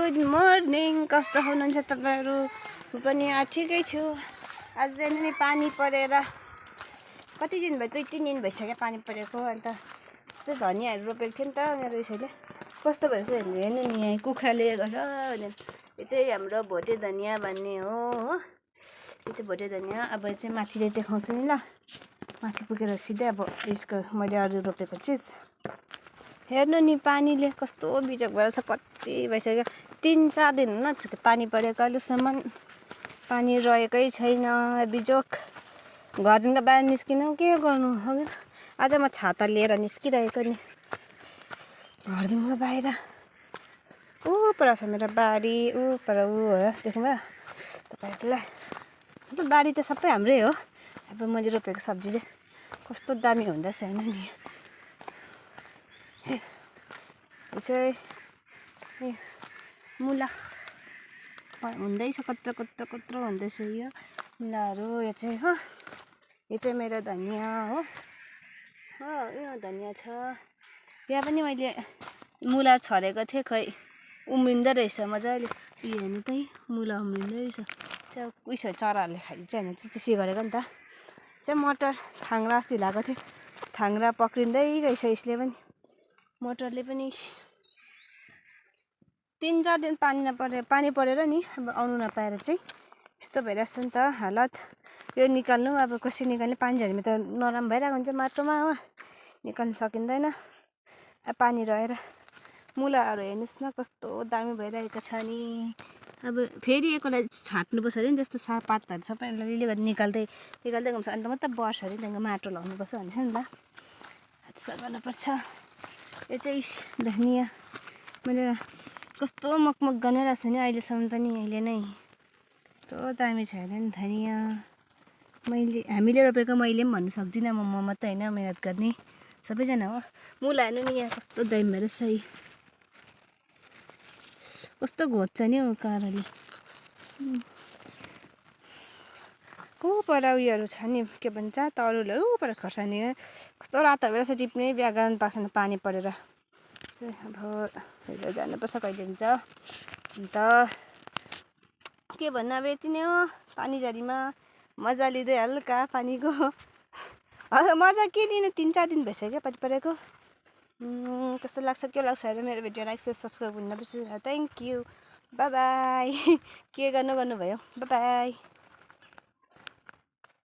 Good morning. कस्तो हुनुहुन्छ तपाईहरु? म पनि ठिकै छु। आज नि पानी परेर कति दिन भयो, 2-3 दिन भइसक्यो पानी परेको। अन्त यस्तो धनियाहरू रोपेको थियो नि त मेरो यसैले। कस्तो भएछ हेर्नु नि, यहाँ कुखुराले गर्छ भने। यो चाहिँ हाम्रो भोटे धनिया भन्ने हो। यो चाहिँ भोटे धनिया। अब चाहिँ माथिले देखाउँछु नि ल। माथि पुगेर सिधै अब यसको मैले अरु रोपेको चिज हेर्नु नि। पानीले कस्तो बिजोग भएछ, कति भइसक्यो। 3-4 दिन हुन आँट्यो पानी परेको, अहिलेसम्म पानी रहेकै छैन। बिजोग घरदेखि बाहिर निस्किनु के गर्नु। आज म छाता लिएर निस्किरहेको नि घरदेखि बाहिर। ऊ पर छ मेरो बारी, ऊ पर ऊ हो देख्नुभयो तपाईहरुलाई। त बारी त सबै हाम्रै हो। अब मैले रोपेको सब्जी चाहिँ कस्तो दामी हुँदैछ हैन नि। यो चाहिँ मुला हुँदैछ, कत्रो हुँदैछ यो मुलाहरू। यो चाहिँ यो चाहिँ मेरो धनिया हो। यो धनिया छ। यहाँ पनि मैले मुला छरेको थिएँ, खै उम्रिँदै रहेछ मजाले। यो हेर्नु त, मुला उम्रिँदै रहेछ। त्यो उइस चराहरूले खाइन्छ हैन, त्यसै गरेको नि त। चाहिँ मटर थाङ्रा अस्ति लगाएको थिएँ, थाङ्रा पक्रिँदै रहेछ यसले पनि। मटरले पनि 3-4 दिन पानी परेर नि अब आउनु नपाएर चाहिँ यस्तो भइरहेछ नि त हालत। यो निकाल्नु अब कसरी निकाल्ने, पानी झरीमा त नरम भइरहेको हुन्छ माटोमा हो, निकाल्नु सकिँदैन पानी रहेर। मुलाहरू हेर्नुहोस् न कस्तो दामी भइरहेको छ नि। अब फेरि एकलाई छाट्नुपर्छ अरे नि, त्यस्तो सागपातहरू सबै अलिअलि गरेर निकाल्दै गर्नुपर्छ। अन्त मात्रै बढ्छ अरे, त्यहाँदेखि माटो लगाउनुपर्छ भन्छ नि त, त्यसो गर्नुपर्छ। यो चाहिँ धनिया मैले कस्तो मगमग गनाइरहेको छ नि अहिलेसम्म पनि। अहिले नै कस्तो दामी छ हेर्नु नि धनिया। हामीले रोपेको मैले पनि भन्नु सक्दिनँ, म मात्रै होइन मेहनत गर्ने, सबैजना हो। मुला हेर्नु नि यहाँ कस्तो दामी भएर सही, कस्तो घोच्छ नि हौ काँराले। ऊ पर उयोहरू छ नि, के भन्छ तरुलहरू, ऊ पर खोर्सानी कस्तो रातो भएर टिप्नै ब्यागान पार्छन् पानी परेर। अब हेरेर जानुपर्छ कहिले हुन्छ। अन्त के भन्नु, अब यति नै हो। पानी झरीमा मजा लिँदै हल्का पानीको मजा के लिनु, 3-4 दिन भइसक्यो पानी परेको। कस्तो लाग्छ के लाग्छ हेरेर मेरो भिडियो लाइक सब्सक्राइब गर्नु नबिर्सिनु। Thank you, by by. के गर्नुभयो, बाई बाई।